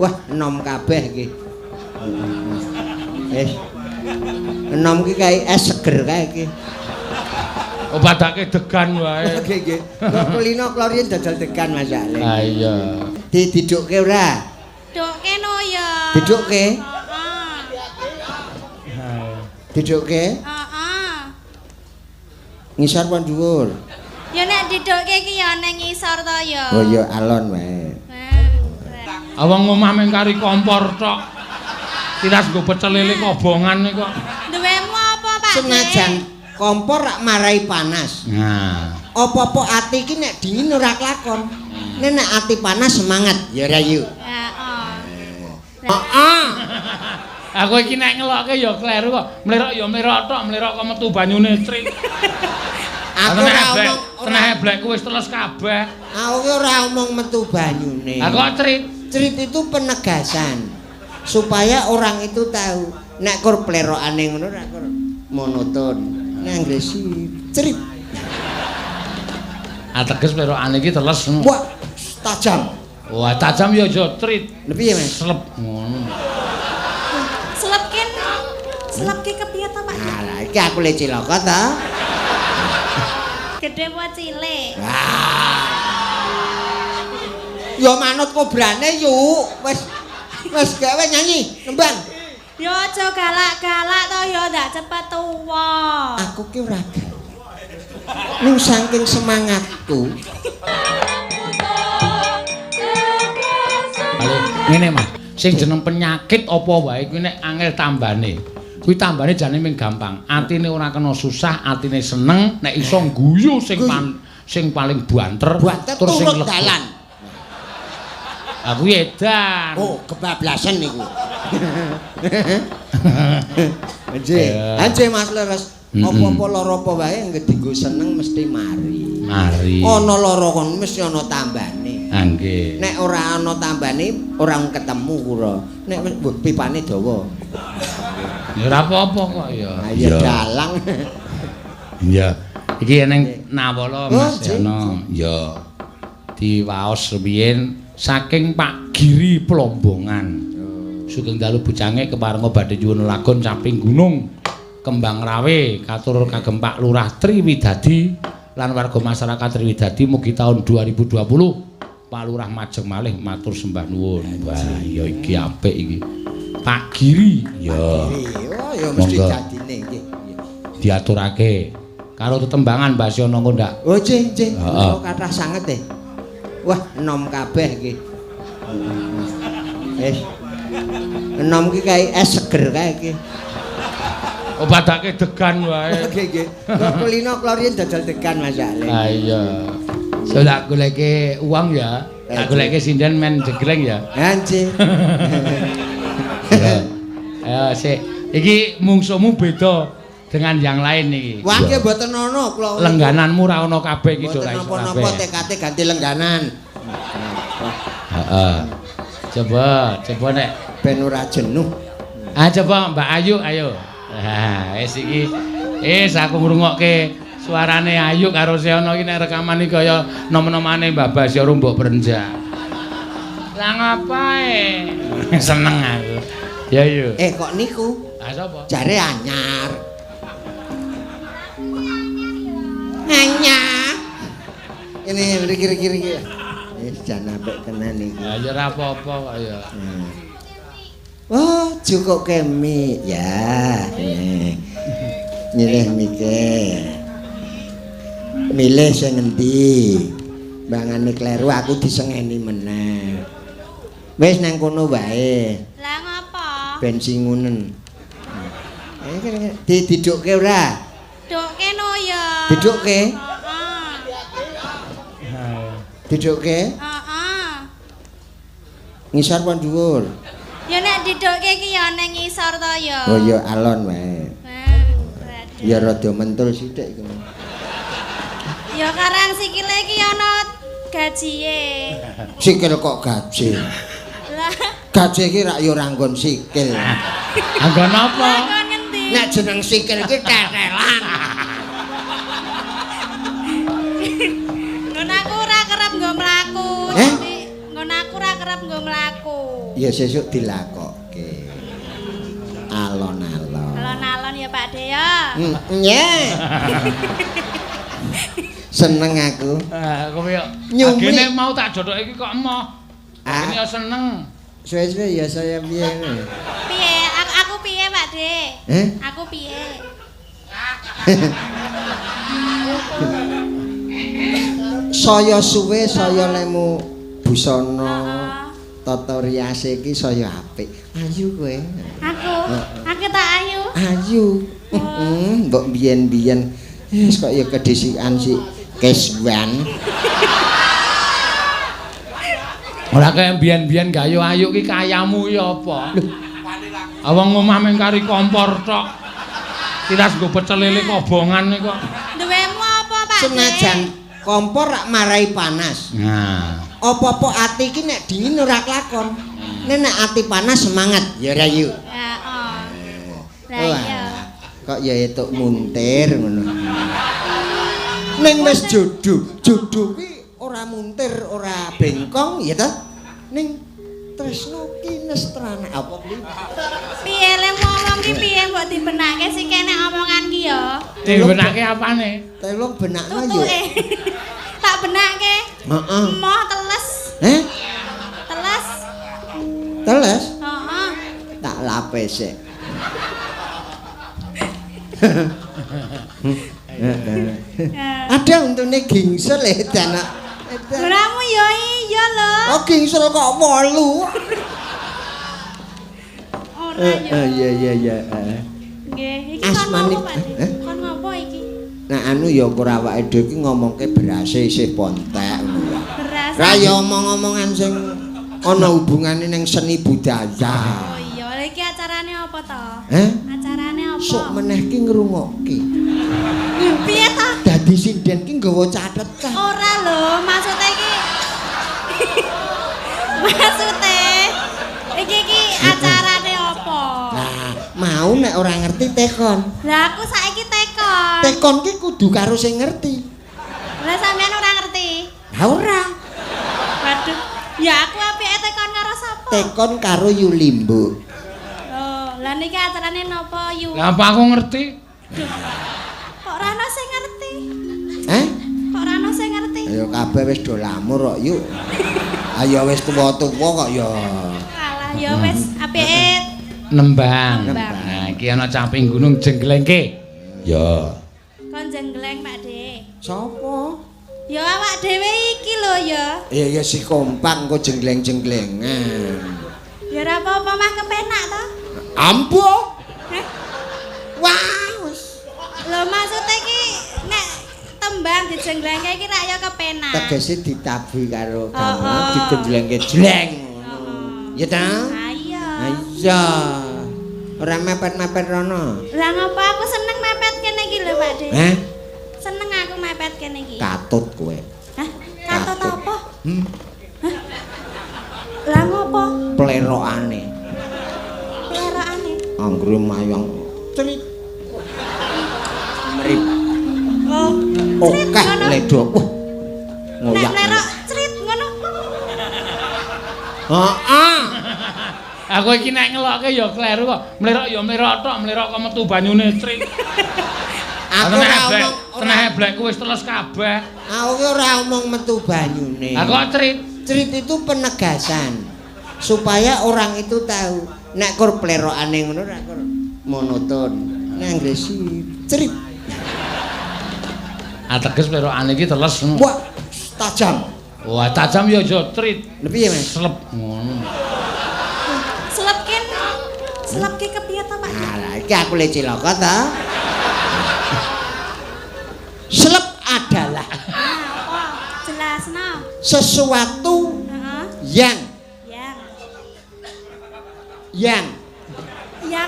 Wah, enom kabeh iki. Wis. Enom ki kae es seger kae iki. Obadake degan wae. Nggih, nggih. Kulino kula riyen dodol degan Mas Ale. Ah iya. Didukke ora? Dukke no ya. Didukke? Heeh. Didukke? Heeh. Ngisor apa dhuwur? Ya nek didukke iki ya ning ngisor to ya. Oh ya alon wae. Awang omah mung kari kompor tok. Tiras nggo pecel lele kobongan kok. Duwemu apa, Pak? Senajan kompor rak marai panas. Nah. Apa-apa ati iki nek dingin ora kelakon. Nek nek ati panas semangat. Ya ora yuk. Heeh. Heeh. Aku iki nek ngelokke ya kleru kok. Mlerok ya mlerok tok, mlerok kok metu banyune crit. Aku ora omong teneh blekku wis teles kabeh. Aku ora omong metu banyune. Lah kok crit? Crit itu penegasan supaya orang itu tahu nek kur plerokane ngono ora kur monoton. Nek anggere crit. Ateges plerokane iki teles. Wah, tajam. Wah, tajam ya aja crit. Lha piye, Mas? Slep ngono. Slepke. Slepke kepiye to, Pak? Nah, iki aku le cilaka ta. Gedhe apa cilik? Wah. Ya manut kobrane yuk. Wis wis gawe nyanyi, nembang. Ya aja galak-galak to ya ndak cepet tuwa. Aku ki ora galak. Ning saking semangatku. Ngene Mas, sing jeneng penyakit apa wae kuwi nek angel tambane. Kuwi tambane jane mung gampang. Atine ora kena susah, atine seneng, nek iso guyu sing sing paling banter, terus sing lega. Dalan. Aku edan. Oh, kebablasan niku. Nggih. Nggih Mas Leres. Apa-apa lara apa wae nggih dienggo seneng mesti mari. Mari. Ana lara kon mesti ana tambane. Ha nggih. Nek ora ana tambane ora ketemu kula. Nek pipane dawa. Ya ora apa-apa kok ya. Ya dalang. Iya. Iki eneng nawala Mas Yono. Ya. Diwaos rumiyin saking Pak Giri Plombongan. Sugeng dalu bujange keparenga badhe nyuwun lagon Caping Gunung Kembang Rawe katur kagem Pak Lurah Triwidadi lan warga masyarakat Triwidadi mugi tahun 2020 Pak Lurah majeng malih matur sembah nuwun. Wah ya iki apik iki. Pak Giri ya. Oh ya mesti dadine nggih. Diaturake karo tetembangan Mbak Yono engko ndak. Oh nggih nggih. Oh kathah sanget e. Wah, enom kabeh iki. Wis. Enom ki kae es seger kae iki. Obadake degan wae. Nggih nggih. Kulino kula riyen dodol degan Mas Ale. Ha iya. So tak goleke uang ya. Tak goleke sinden men jegleng ya. Ha nggih. Ya. Ayo sik. Iki mungsuhmu beda dengan yang lain iki. Wah nggih mboten ana kula. Lenggananmu ra ana kabeh iki ora iso kabeh. Mboten napa-napa TKT ganti lengganan. Heeh. Coba, coba nek ben ora jenuh. Ah coba Mbak Ayu ayo. Ha wis iki. Wis aku ngrungokke suarane Ayu karo Seono iki nek rekaman iki kaya nom-nomane Mbah Basya Rumbuk Brenjak. Lah ngapae? Seneng aku. Ya yo. Eh kok niku? Ah sapa? Jare anyar. Anyar. Ini mriki-mriki. Wis jan apik tenan iki. Ha ya ora apa-apa kok ya. Oh, cukup kemi ya. Milih mike. Milih sing endi? Mbangane kleru aku disengeni meneh. Wis nang kono wae. Lah ngopo? Ben singunen. Eh, didukke ora? Dukke no ya. Didukke? Heeh. Didukke? Heeh. Ngisor apa dhuwur? Ya nek didukke iki ya ning ngisor to ya. Oh ya alon wae. Ya rada mentul sithik iku. Ya karang sikile iki ana gajiye. Sikil kok gaji? Lah gaji iki rak ya ora nggon sikil. Anggon apa? Anggon ngendi? Nek jeneng sikil iki tetelan. Nggon aku ora kerep nggo mlaku. Eh? Nggon aku ora kerep nggo mlaku. Ya sesuk dilakokke. Alon-alon. Alon-alon ya Pak De ya. Nggih. Seneng aku. Kowe yo agene mau tak jothoke iki kok emoh. Agene yo seneng. Suwe-suwe ya saya piye ngene. Piye? Aku piye Pak De? Aku piye? Saya suwe saya lemu busana tata riase iki saya apik. Ayu kowe. Aku. Aku tak ayu. Ayu. Mbok biyen-biyen wis kok ya kedhisikan si Keswan. Ora kaya biyen-biyen gayo ayu ki kayamu ya apa? Wong omah mung kari kompor tok. Tiras nggo pecel lele kobongan kok. Duwemu apa, Pak? Senajan kompor rak marai panas. Nah, apa-apa ati iki nek dingin ora kelakon. Nek ati panas semangat. Ya ora yu. Heeh. Lah iya. Kok ya etuk muntir ngono. Ning wis jodoh, jodoh ki ora muntir, ora bengkong ya ta? Ning tresno ki nestrana apa kuwi? Piye le ngomong ki piye mbok dibenake sing kene omongan ki ya? Dibenake apane? Tolong benakno ya. Tak benake. Heeh. Emoh teles. Heh? Teles. Teles? Heeh. Tak lapis sik. Ada untune gingsel edan. Ora ya iya lho. Oh gingsel kok 8. Ora ya. Iya iya iya. Nggih, iki kon ngopo Pak? Kon ngopo iki? Nah anu ya ora awake dhewe iki ngomongke berase isih pontek ngono. Beras. Ra ya omong-omongan sing ana hubungane ning seni budaya. Oh iya, lha iki acarane apa to? Heh? Acarane apa? Sok meneh ki ngrungokke. Piye to? Dadi sinden ki nggawa catetan. Ora lho, maksude iki. Maksude iki acarane apa? Lah, mau nek ora ngerti tekon. Lah aku saiki tekon. Tekon ki kudu karo sing ngerti. Lah sampean ora ngerti? Lah ora. Waduh, ya aku apike tekon karo sapa? Tekon karo Yulimbo. Oh, lah niki acarane napa Yu? Lah apa aku ngerti? Duh. Kok ora ono sing ngerti? Heh? Kok ora ono sing ngerti? Ayo kabeh wis do lamur kok, Yu. Ayo wis tuwa-tuwa kok ya. Alah ya wis apike nembang. Nah, iki ana caping gunung jengglengke. Ya. Kon jenggleng, Pak De. Sopo? Ya awak dhewe iki lho ya. Iya ya si kompak engko jengleng-jenglengan. Ya ora apa-apa mah kepenak to. Ampuh. Heh. Wah, wis. Lho maksude iki nek tembang dijenglengke iki rak ya kepenak. Tegese ditabuhi karo gamelan digenjlengke jleng ngono. Ya ta? Ha iya. Ha iya. Ora mepet-mepet rono. Lah ngopo aku seneng mepet kene iki lho Pak De. Heh? Seneng aku mepet kene iki. Katut kowe. Hah? Katut apa? Hah? Lah ngopo? Plerokane. Plerokane. Anggere mayang cerit. Mrip. Oh. Okeh ledok. Wah. Ngoyak. Nek plerok cerit ngono. Heeh. Aku iki nek ngelokke ya kleru kok. Mlerok ya mlerok tok, mlerok kok metu banyune cerit. Aku ora omong teneh blekku wis teles kabeh. Aku ki ora omong metu banyune. Lah kok cerit? Cerit itu penegasan supaya orang itu tahu nek kur plerokane ngono ora kur monoton. Nek anggere cerit. Ateges plerokane iki teles ngono. Wah, tajam. Wah, tajam ya aja cerit. Lha piye, Mas? Slep ngono. Slep ki. Slep ki kepiye to, Pak? Lah iki aku le cilaka ta. Slep adalah apa? Jelasno. Sesuatu yang yang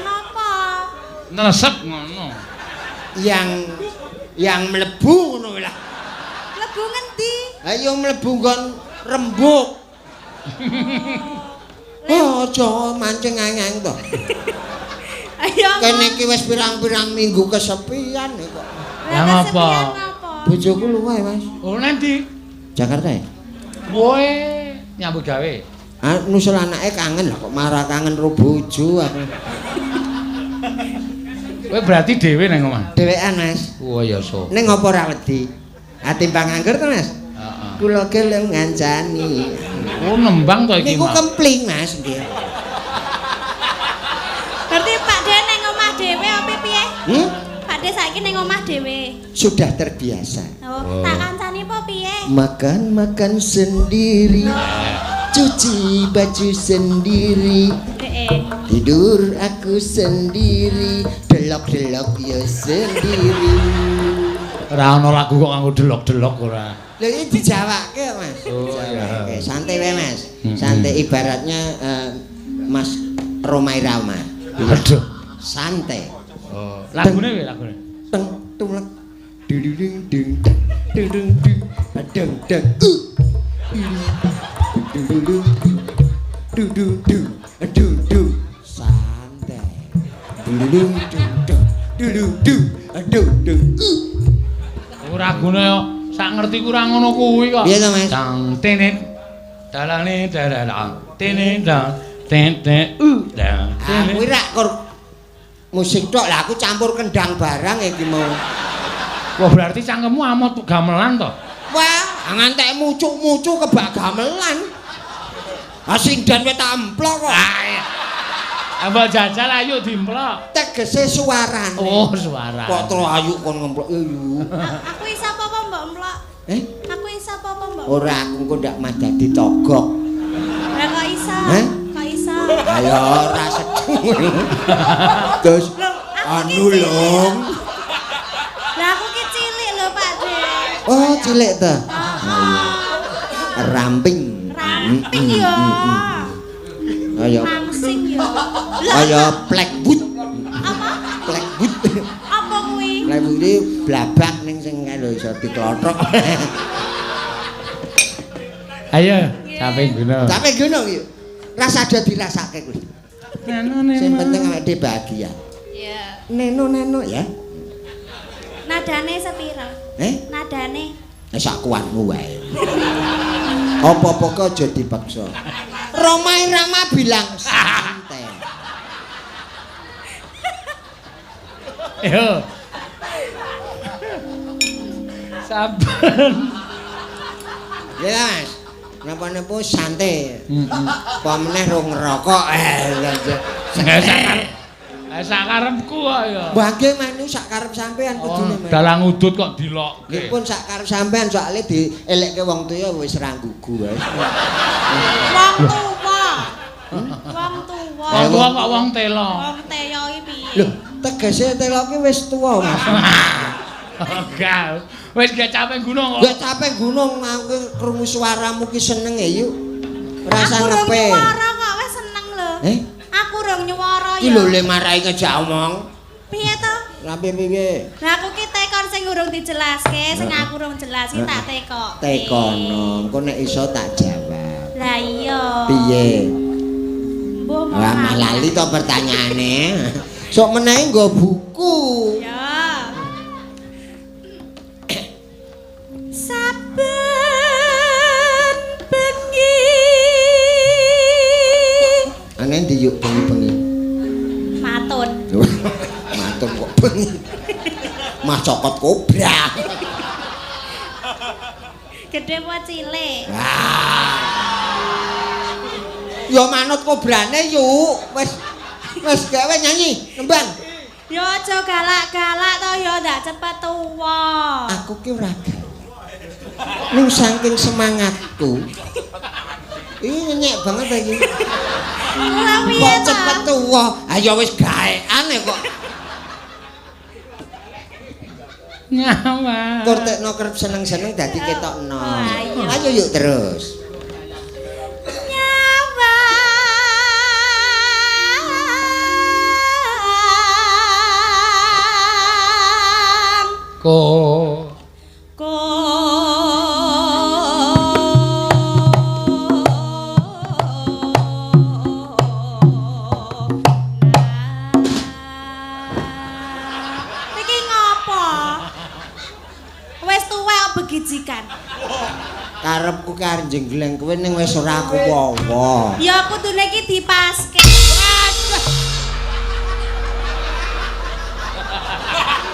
apa? Nesep ngono. Yang mlebu ngono lah. Mlebu ngendi? Ayo mlebu nggon rembug. Oh, aja mancing anyang to. Ayo. Kene iki wis pirang-pirang minggu kesepian kok. Lah ngapa? Bojoku lunga ya, Mas. Oh, nang ndi? Jakarta ya? Woe, nyambut gawe. Ah nusul anake kangen lah kok marah kangen ro bojo aku. Kowe berarti dhewe nang omah. Dhewean, Mas. Oh ya so. Ning apa ora wedi? Ah timbang nganggur to, Mas? Heeh. Kula gelem ngancani. Oh nembang to iki, Niku kempling, Mas, nggih. Berarti Pak De nang omah dhewe apa piye? Hmm? Pak De saiki nang omah dhewe. Sudah terbiasa. Oh, tak kancani apa piye? Makan-makan sendiri. Cuci baju sendiri. Tidur aku sendiri, delok-delok ya sendiri. Ora ana lagu kok nganggo delok-delok ora. Lha iki dijawake, Mas. Oh, dijawake. Santai wae, Mas. Santai ibaratnya Mas Rhoma Irama. Aduh. Santai. Oh, lagune piye lagune? Teng tulek. Ding ding ding ding ding ding ding. Du du du du du du santai. Du du du du du du du du. Ora guna yo sak ngerti kurang ngono kuwi kok. Piye to, Mas? Tang tenet dalane dalan tenet dang ten ten u dang. Ah kuwi rak kor musik tok lah aku campur kendang barang iki mau. Wah berarti cangkemmu amot gamelan to? Wah, ngantek mucuk-mucuk kebak gamelan. Ah sinden wis tak emplok kok. Ah mbok jajal ayo diemplok. Tegese suarane. Oh, suara. Kok tro ayu kon ngemplok ya yu. Aku iso apa-apa mbok emplok? Eh? Aku iso apa-apa mbok? Ora aku engko ndak mah dadi togok. Lah kok iso? Kok iso? Ayo ora sedeng. Terus anu lho. Lah aku ki cilik lho Pak De. Oh, cilik ta? Ramping. Ramping ya. Kaya langsing ya. Kaya blackwood. Apa? Blackwood. Apa kuwi? Blackwood iki blabak ning sing kae lho iso diklothok. Ayo, sampe guna. Sampe guna iki. Rasa ada dirasake kuwi. Sing penting awake dhewe bahagia. Iya. Neno-neno ya. Nadane sepira? Eh? Nadane. Sak kuatmu wae. Apa-apa kok aja dipaksa. Rhoma Irama bilang santai. Yo. Saben. Ya Mas. Napa-napa santai. Heeh. Apa meneh rong ngerokok. Sak karepku kok ya. Wah nggih manu sak karep sampean kudune Mas. Dalang udut kok dilokke. Nggih pun sak karep sampean soalé dielekke wong tuwa wis ra nggugu wae. Wong tuwa. Wong tuwa. Wong tuwa kok wong telo. Wong telo iki piye? Lho, tegese telo ki wis tuwa Mas. Enggak. Wis gak capek gunung kok. Gak capek gunung aku krungu suaramu ki seneng e yuk. Rasa ngepe. Aku ngepe. Nyuwara kok wis seneng lho. Eh? Aku rong nyuwara ya. Ki lho le marai ngejak omong. Piye to? Lah piye? Lah aku ki tekon sing urung dijelaske, sing aku urung jelas ki tak tekok. Tekono, engko nek iso tak jawab. Lah iya. Piye? Mbah Wah, lali to pertanyaane. Sok menawi nggo buku. Ya. Saben bengi. Ane ndi yuk bengi-bengi? Matun. Matun kok bengi. Mah cokot kobra. Gedhe apa cilik? Wah. Ya manut kobrane yuk. Wis wis gawe nyanyi, nembang. Ya aja galak-galak to ya ndak cepet tuwa. Aku ki ora galak. Ning saking semangatku. Iki nyenyek banget iki. Lah piye Kok cepet tuwa? Ha ya wis gaekan kok. Nyawa. Kurtekno kerep seneng-seneng dadi ketokno. Ayo yuk terus. Nyawa. Ko Iki ngopo? Wis tuwek begijikan. Karepku ki arep jenggleng kowe ning wis ora kuwowo. Ya kudune iki dipaske.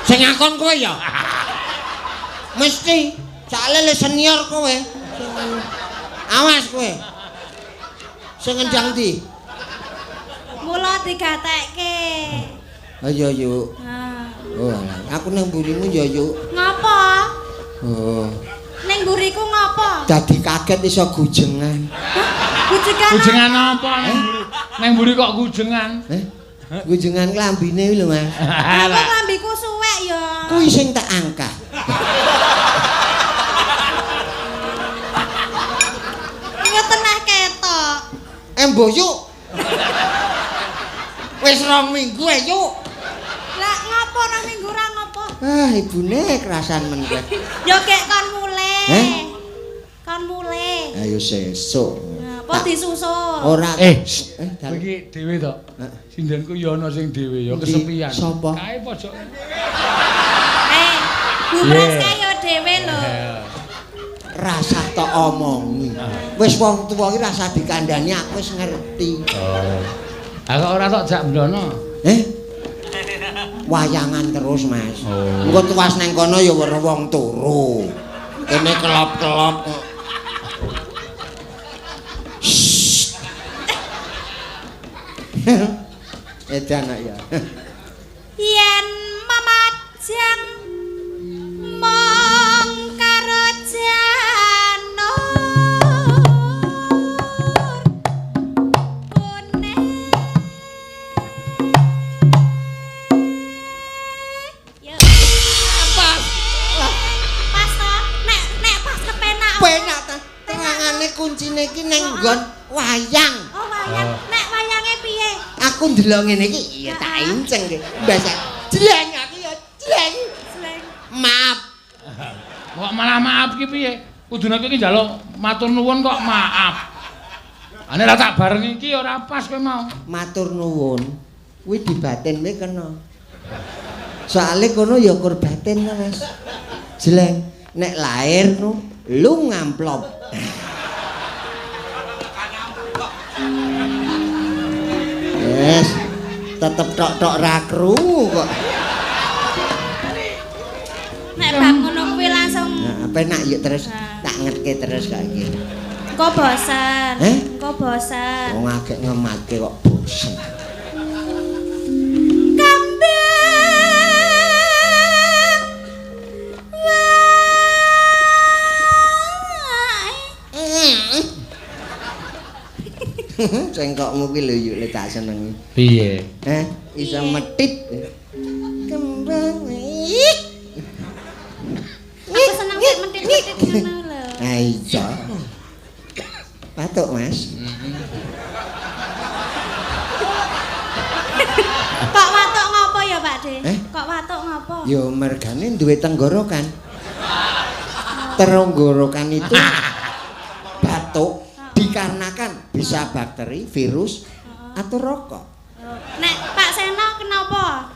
Sing ngakon kowe ya. Mesti soalé le senior kowe. Awas kowe. Sing ngendang ndi? Mula digatekke. Ayo yuk. Oh, aku nang mburimu ya yuk. Ngopo? Oh. Ning mburiku ngopo? Dadi kaget iso gujengan. Gujengan. Gujengan apa ning mburi? Ning mburi kok gujengan? Eh? Gujengan klambine lho, Mas. Aku klambiku suwek ya. Kuwi sing tak angkat. Yo tenah ketok. Embo yuk. Wis 2 minggu ae yuk. Lah ngopo 2 minggu ra ngopo? Ah, ibune kerasan men kowe. Ya gek kon mulih. Eh? Kon mulih. Ayo sesuk. Apa disusul? Ora. Kowe iki dhewe to? Sindenku ya ana sing dhewe ya kesepian. Sapa? Kae pojok. Bu Pras kae ya dhewe lho. Rasah tok omongi. Wis wong tuwa iki rasah dikandhani aku wis ngerti. Oh. Aku ora tok jak mblono. Eh? Wayangan terus, Mas. Oh. Engko tuwas nang kono ya weruh wong turu. Kene kelop-kelop kok. Edan ya. Yen memajang mong karo janur kuning. Ya. Pas. Pas to? Nek nek pas kepenak. Penak ta. Terangane kuncine iki nang nggon wayang. Oh, wayang. Nek wayange piye? Aku ndelok ngene iki, iya tak inceng iki. Mbasa jleng aku ya jleng. Jleng. Maaf. Kok malah maaf ki piye? Kudune kowe iki njaluk matur nuwun kok maaf. Ane ra tak bareng iki ora pas kowe mau. Matur nuwun kuwi dibatin kowe kena. Soale kono ya kur batin to, Mas. Jleng nek lair nu lu ngamplop. Yes, tetep tok-tok ra krungu kok. Nek bab ngono kuwi langsung. Nah, penak yuk terus tak ngetke terus kok iki. Engko bosen. Eh? Engko bosen. Wong agek ngematke kok bosen. Kambing wae. Cengkokmu kuwi lho yuk le tak senengi. Piye? Eh, iso metit. Kembang. Aku seneng nek mentit-mentit ngono lho. Ha iya. Patuk, Mas. Kok watuk ngopo ya, Pak De? Eh? Kok watuk ngopo? Ya mergane duwe tenggorokan. Tenggorokan itu batuk dikarenakan bisa bakteri, virus atau rokok. Nek Pak Seno kenapa?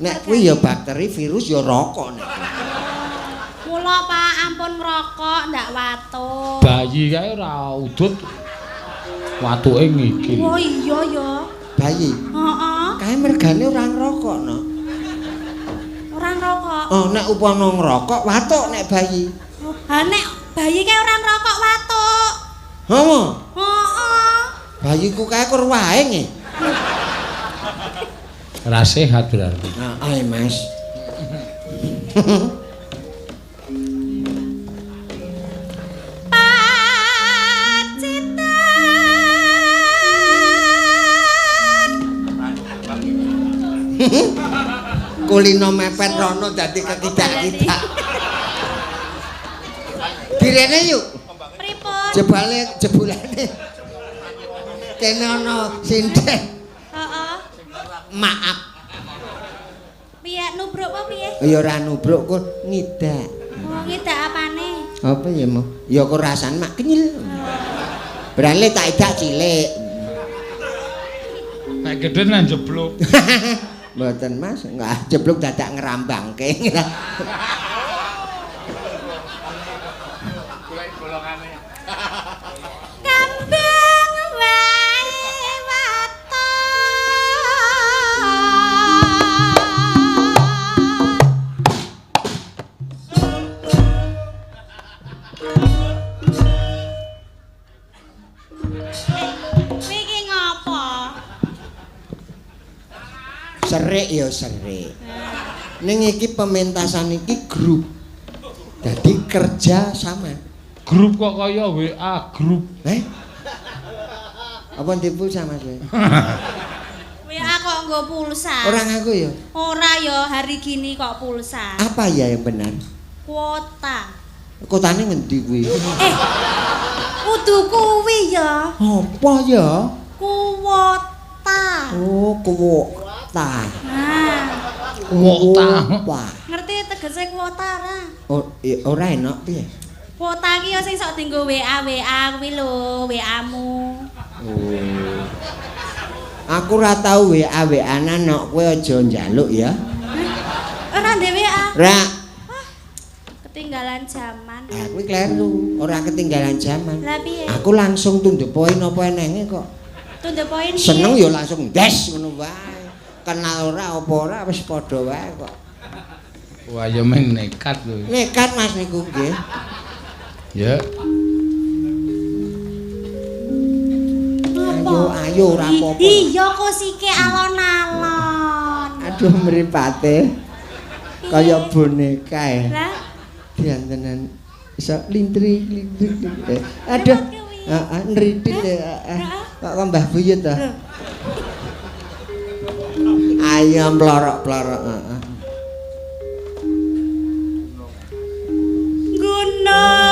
Nek kuwi ya bakteri, virus ya rokok nek. Mula Pak ampun ngrokok ndak watuk. Bayi kae ora udut. Watuke ngikil. Oh iya ya. Bayi. Heeh. Kae mergane ora ngrokok no. Ora ngrokok. Oh nek upama ngrokok watuk nek bayi. Ha nek bayi kae ora ngrokok watuk. Heeh. Heeh. Bayiku kae kur wae nge. Ora sehat berarti. Heeh, Mas. Pacitan. Kulino mepet rono dadi kekidak-kidak. Direne yuk. Pripun? Jebale jebulane. Kene ana sinden. Heeh. Maaf. Piye nubruk apa piye? Ya ora nubruk kok ngidak. Oh, ngidak apane? Apa ya mo? Ya kok rasane mak kenyil. Berale tak idak cilik. Nek gedhe nang jeblok. Mboten Mas, enggak jeblok dadak ngrambangke. Golek bolongane. Serik ya serik. Ning iki pementasan iki grup. Dadi kerja sama. Grup kok kaya WA grup. Eh? Apa ndek pulsa Mas? WA kok nggo pulsa. Ora ngaku ya? Ora ya, hari gini kok pulsa. Apa ya yang benar? Kuota. Kotane ngendi kuwi? Eh. Kudu kuwi ya. Apa ya? Kuota. Oh, kuota. Nah. Kuota. Ngerti tegese kuota ora? Oh, ora enak piye? Kuota ki ya sing sok dienggo WA WA kuwi lho, WA-mu. Oh. Aku ora tau WA WA-nan nok kowe aja njaluk ya. Ora ndek WA. Ora. Ketinggalan zaman. Aku kleru, ora ketinggalan zaman. Lah piye? Aku langsung to the point apa enenge kok. To the point. Seneng ya langsung des ngono wae. Kenal ora apa ora wis padha wae kok. Wah ya meng nekat lho. Nekat Mas niku nggih. Ya. Ayo ayo ora apa-apa. Iya kok sike alon-alon. Aduh mripate. Kaya boneka ya. Lah diantenan iso lintrik-lintrik. Aduh, heeh nritit heeh. Kok Mbah Buyut ta? Ayam plorok-plorok heeh. Gunung.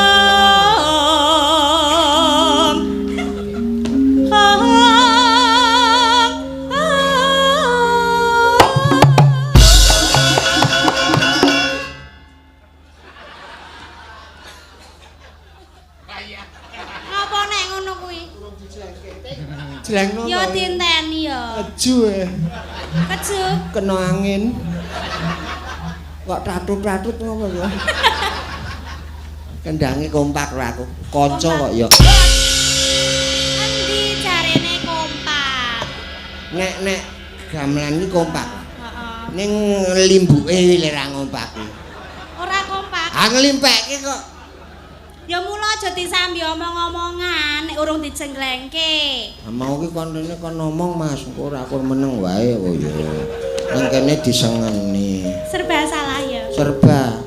Jlengno ya dinteni ya. Keju e. Keju. Kena angin. Kok tatut-tatut ngopo ya. Kendange kompak karo aku. Kanca kok ya. Endi jarene kompak? Nek-nek gamelan iki kompak. Heeh. Ning limbuke lho ra ngompak. Ora kompak. Ah nglimpekke kok. Ya mula aja disambi omong-omongan nek urung dijenglengke. Mau ki kontene kon ngomong Mas, engko ora aku meneng wae kok ya. Nang kene disengeni. Serba salah ya. Serba.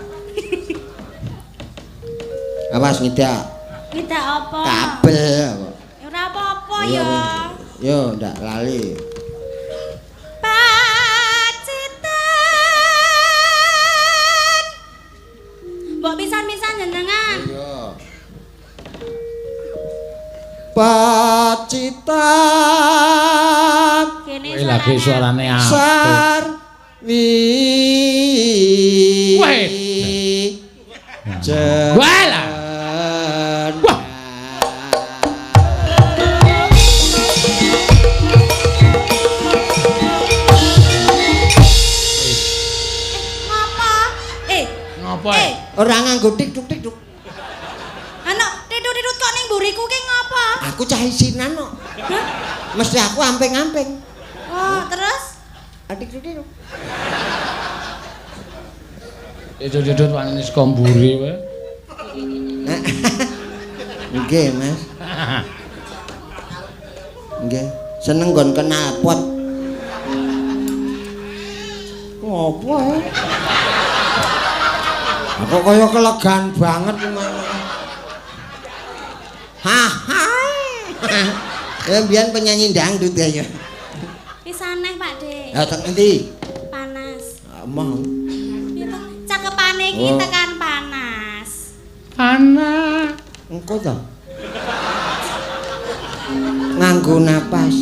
Awas ngidak. Ngidak apa? Kabel kok. Ora apa-apa ya. Yo ndak lali. Pacitan. Mbok pisan-pisan jenengan. Iya. Pacitan. Kowe lagi suarane apik. Sarwi. Wah. Walah. Wah. Ngapa? Ngapa? Ora nganggo tik-tuk-tik-tuk. Ana titut-titut kok ning mburiku ki ngapa? Aku cah isinan kok. Mesti aku amping-amping. Oh, terus? Adik-adik. Titut-titut wani saka mburi wae. Nggih, Mas. Nggih, seneng nggon knalpot. Ngopo ae? Aku kaya kelegan banget ngono. Haha. Ya mbiyen penyanyi dangdut ya. Wis aneh, Pak De. Ya tek endi? Panas. Mau. Cakepane iki tekan panas. Panas. Engko to. Nganggo napas.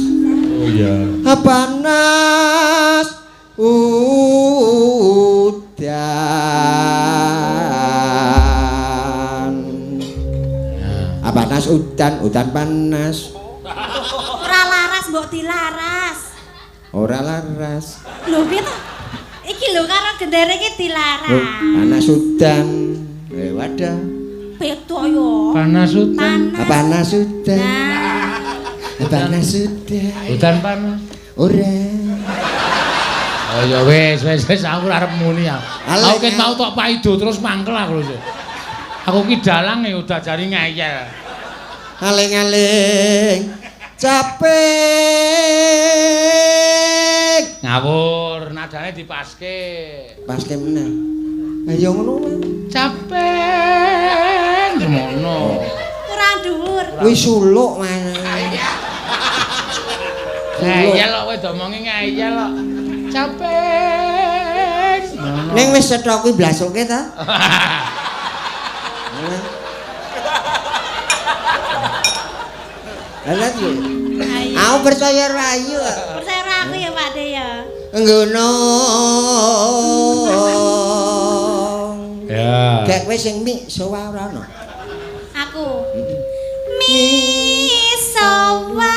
Oh iya. Panas udan. Panas udan, udan panas. Ora laras mbok dilaras. Ora laras. Lho piye to? Iki lho karo gendere iki dilaras. Panas udan. Wadah. Beda yo. Panas udan. Panas udan. Panas udan. Udan panas. Ora. Oh ya wis wis wis aku ora arep muni aku. Aku ket mau tok paido terus mangkel aku lho. Aku ki dalang ya udah jari ngeyel. Aling-aling capek. Ngawur. Gur nadane dipaske. Paske meneh. Lah ya ngono kuwi. Capek ngono. Kurang dhuwur. Kuwi suluk maneh. Ngeyel kok kowe domongi ngeyel kok. Capek. Ning wis cetha kuwi blasuke ta? Lah piye? Aku percaya karo Ayu. Percaya karo aku ya Pak De ya. Nggono. Ya. Gek kowe sing mi sowa ora ana. Aku. Mi sowa.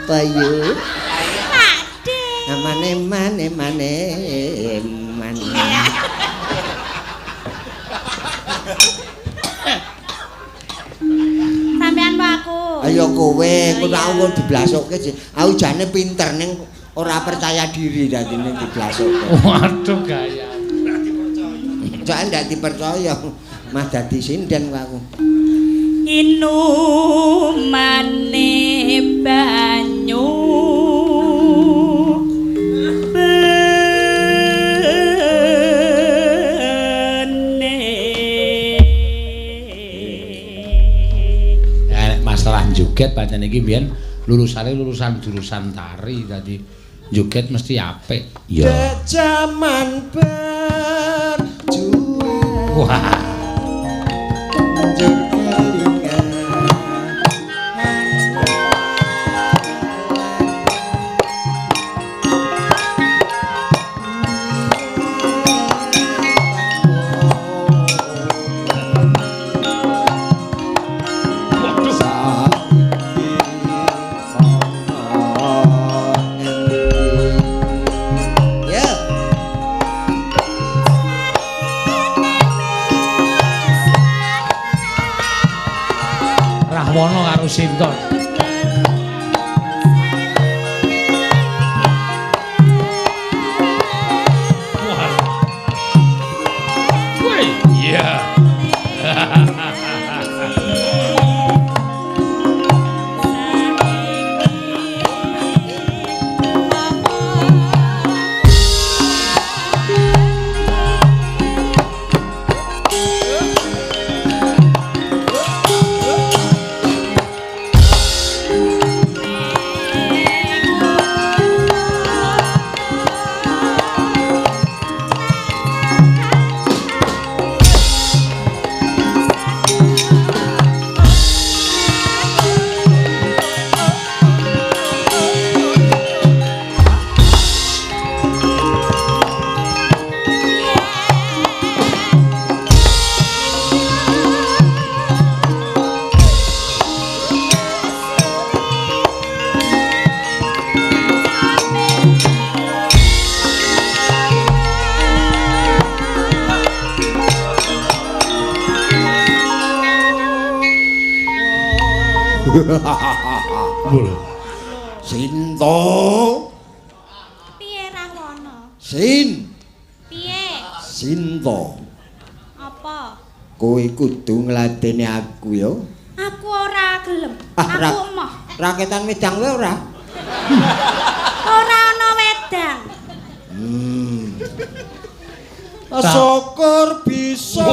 Apa yuk? Pak De. Mane mane mane mane. Sampean apa aku? Ayo kowe, kowe aku diblasokke. Aku jane pinter ning ora percaya diri dadine diblasokke. Waduh gaya. Ora dipercaya. Jane ndak dipercaya. Mah dadi sinden aku. Inumane banyu bene. Nek masalah joget pancen iki mbiyen lulusane lulusan jurusan tari dadi joget mesti apik. Ya. Jaman berjuang. Wah. Rahwana karo Sinta. Woi, iya. Sinta. Piye Rahwana? Sin. Piye? Sinta. Apa? Kowe kudu ngladeni aku ya. Aku ora gelem. Aku emoh. Raketan wedang kowe ora? Ora ana wedang. Syukur bisa.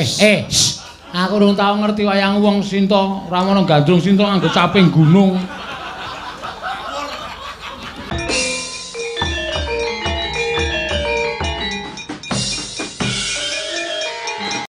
Eh, shh. Aku urung tau ngerti wayang wong Sinta, Rahwana gandrung Sinta nganggo caping gunung.